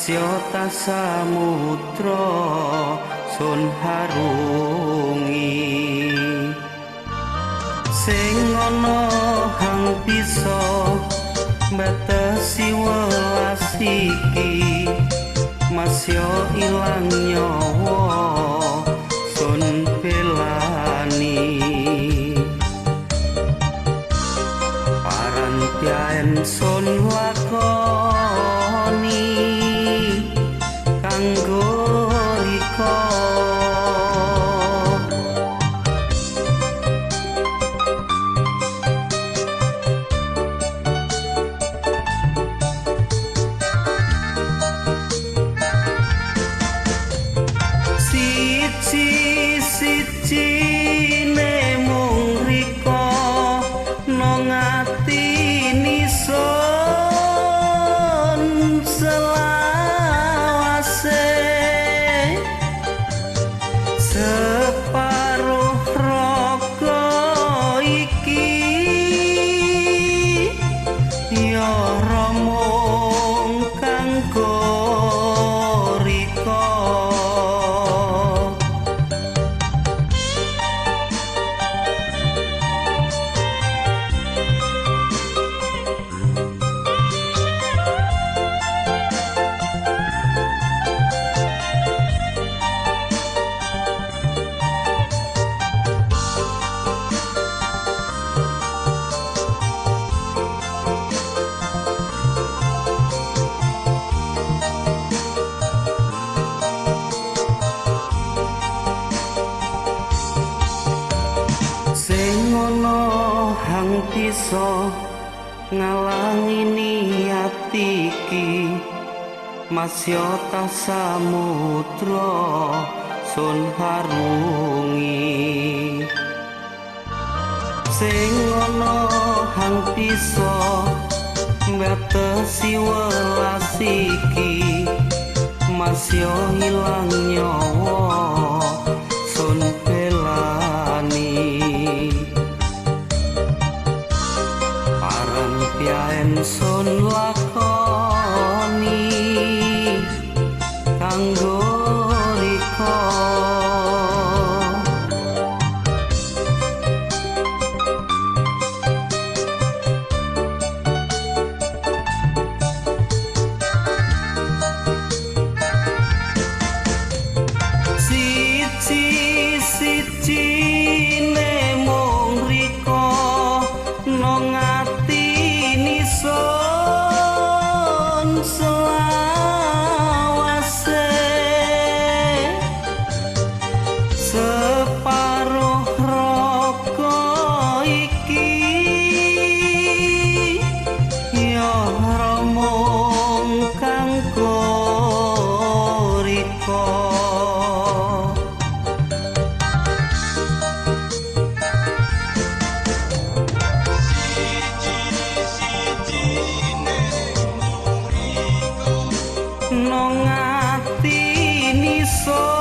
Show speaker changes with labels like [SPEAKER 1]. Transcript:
[SPEAKER 1] Masya ta samudra sun harungi. Sing ana hang bisa batesi welas iki, masya ilang nyawa sun belani. Parantian sun lakoni kanggo rika. Siji-sijine mung rika nang atine sun selawase, separuh raga iki ya mung kanggo rika. Sing ana hang bisa ngalangi niat iki, masya ta samudra sun harungi. Sing ana hang bisa batesi welas iki, masya ilang nyawa sun belani. Parantian sun lakoni kanggo rika. Siji-sijine mung rika nang atine sun selawase, separuh raga iki ya mung kanggo rika.
[SPEAKER 2] Siji-sijine mung rika
[SPEAKER 1] Nang atine sun.